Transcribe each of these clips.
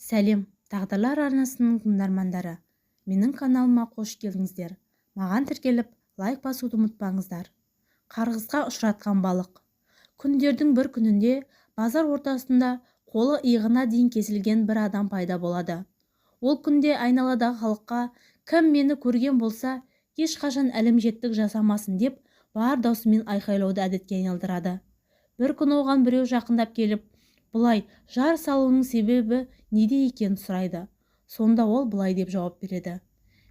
Сәлем, Тағдырлар арнасының тыңдармандары! Менің каналыма қош келдіңіздер! Маған тіркеліп, лайк басуды ұмытпаңыздар. Қарғысқа ұшыратқан балық. Күндердің бір күнінде базар ортасында қолы иығына дейін кесілген бір адам пайда болады. Ол күнде айналадағы халыққа «Кім мені көрген болса, ешқашан әлімжеттік жасамасын» деп бар даусымен айқайлауды әдетке айналдырады. Бір күні оған біреу жақындап келіп, бұлай жар салуының себебі неде екенін сұрайды. Сонда ол былай деп жауап береді: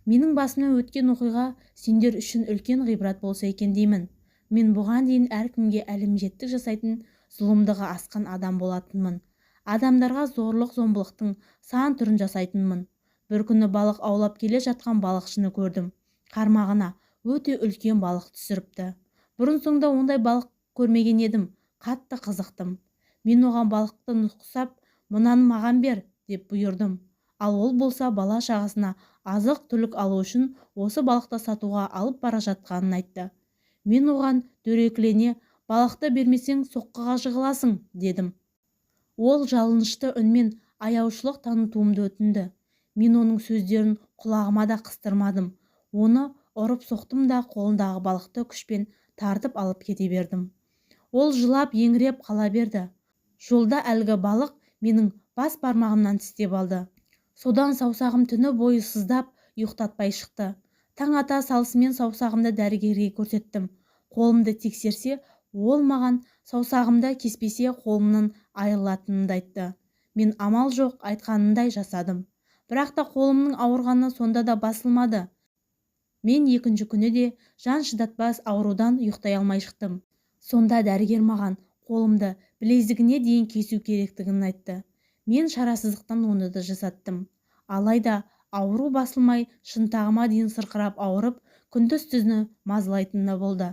«Менің басымнан өткен оқиға сендер үшін үлкен ғибрат болса екен деймін. Мен бұған дейін әркімге әлімжеттік жасайтын, зұлымдығы асқан адам болатынмын. Адамдарға зорлық-зомбылықтың сан түрін жасайтынмын. Бір күні балық аулап келе жатқан балықшыны көрдім. Қармағына өте үлкен балық түсіріпті. Бұрын-соңды ондай балық көрмеген едім, қатты қызықтым. Мен оған балықты нұсқап, мынаны маған бер деп бұйырдым. Ал ол болса бала-шағасына азық-түлік алу үшін осы балықты сатуға алып бара жатқанын айтты. Мен оған дөрекілене, балықты бермесең, соққыға жығыласың дедім. Ол жалынышты үнмен аяушылық танытуымды өтінді. Мен оның сөздерін құлағыма да қыстырмадым. Оны ұрып-соқтым да, қолындағы балықты күшпен тартып алып кете бердім. Ол жылап, еңіреп қала берді. Жолда әлгі балық менің бас бармағымнан тістеп алды. Содан саусағым түні бойы сыздап, ұйықтатпай шықты. Таң ата салысымен саусағымды дәрігерге көрсеттім. Қолымды тексерсе, ол маған саусағымды кеспесе, қолымнан айырылатынымды айтты. Мен амал жоқ, айтқанындай жасадым. Бірақ та қолымның ауырғаны сонда да басылмады. Мен екінші күні де жан шыдатпас аурудан ұйықтай алмай шықтым. Сонда дәрігер маған қолымды білезігіне дейін кесу керектігін айтты. Мен шарасыздықтан оны да жасаттым. Алайда ауру басылмай, шынтағыма дейін сырқырап ауырып, күндіз-түні мазалайтыны болды.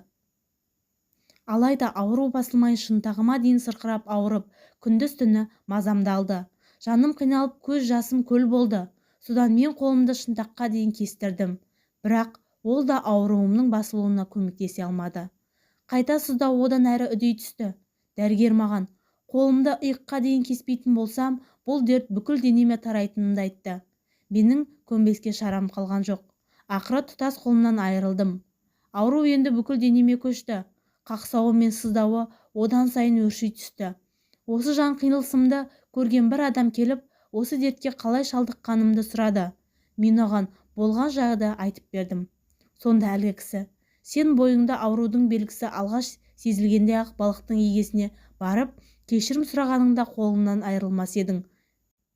Алайда ауру басылмай, шынтағыма дейін сырқырап ауырып, күндіз-түні мазамды алды. Жаным қиналып, көз жасым көл болды. Содан мен қолымды шынтаққа дейін кестірдім. Бірақ ол да ауруымның басылуына көмектесе алмады. Қайта сыздау одан әрі үдей түсті. Дәрігер маған қолымды иыққа дейін кеспейтін болсам, бұл дерт бүкіл денеме тарайтынын айтты. Менің көнбеске шарам қалған жоқ. Ақыры тұтас қолымнан айырылдым. Ауру енді бүкіл денеме көшті. Қақсауы мен сыздауы одан сайын өрши түсті. Осы жан қиылысымды көрген бір адам келіп, осы дертке қалай шалдыққанымды сұрады. Мен оған болған жайды айтып бердім. Сонда әлгі кісі: «Сен бойыңда аурудың белгісі алғаш сезілгенде-ақ балықтың егесіне барып, кешірім сұрағаныңда қолыңнан айырылмас едің.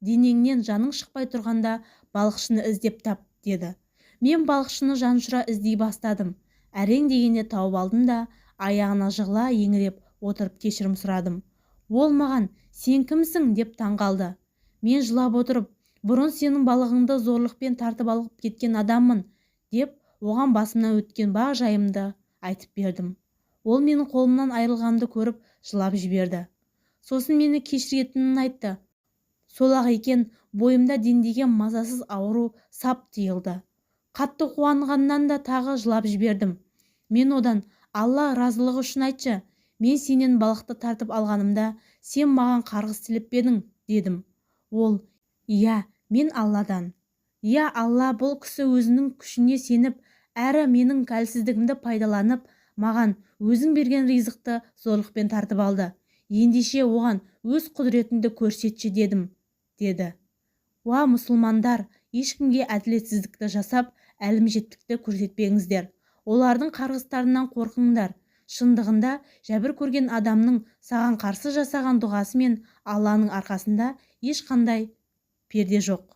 Денеңнен жаның шықпай тұрғанда балықшыны іздеп тап», деді. Мен балықшыны жанұшыра іздей бастадым. Әрең дегенде тауып алдым да, аяғына жығыла еңіреп отырып кешірім сұрадым. Ол маған: «Сен кімсің?» деп таң қалды. Мен жылап отырып, «Бұрын сенің балығыңды зорлықпен тартып алып кеткен адаммын» деп, оған басымнан өткен бар жайымды айтып бердім. Ол менің қолымнан айырылғанымды көріп, жылап жіберді. Сосын мені кешіретінін айтты. Сол-ақ екен, бойымда дендеген мазасыз ауру сап тыйылды. Қатты қуанғаннан да тағы жылап жібердім. Мен одан: «Алла разылығы үшін айтшы, мен сенен балықты тартып алғанымда, сен маған қарғыс тілеп пе едің?» дедім. Ол: «Иә, мен Алладан: «Иә, Алла, бұл кісі өзінің күшіне сеніп, әрі менің әлсіздігімді пайдаланып, маған өзің берген ризықты зорлықпен тартып алды. Ендеше оған өз құдіретіңді көрсетші дедім», деді. Уа, мұсылмандар, ешкімге әділетсіздікті жасап, әлімжеттікті көрсетпеңіздер. Олардың қарғыстарынан қорқыңдар. Шындығында, жәбір көрген адамның саған қарсы жасаған дұғасы мен Алланың арқасында ешқандай перде жоқ.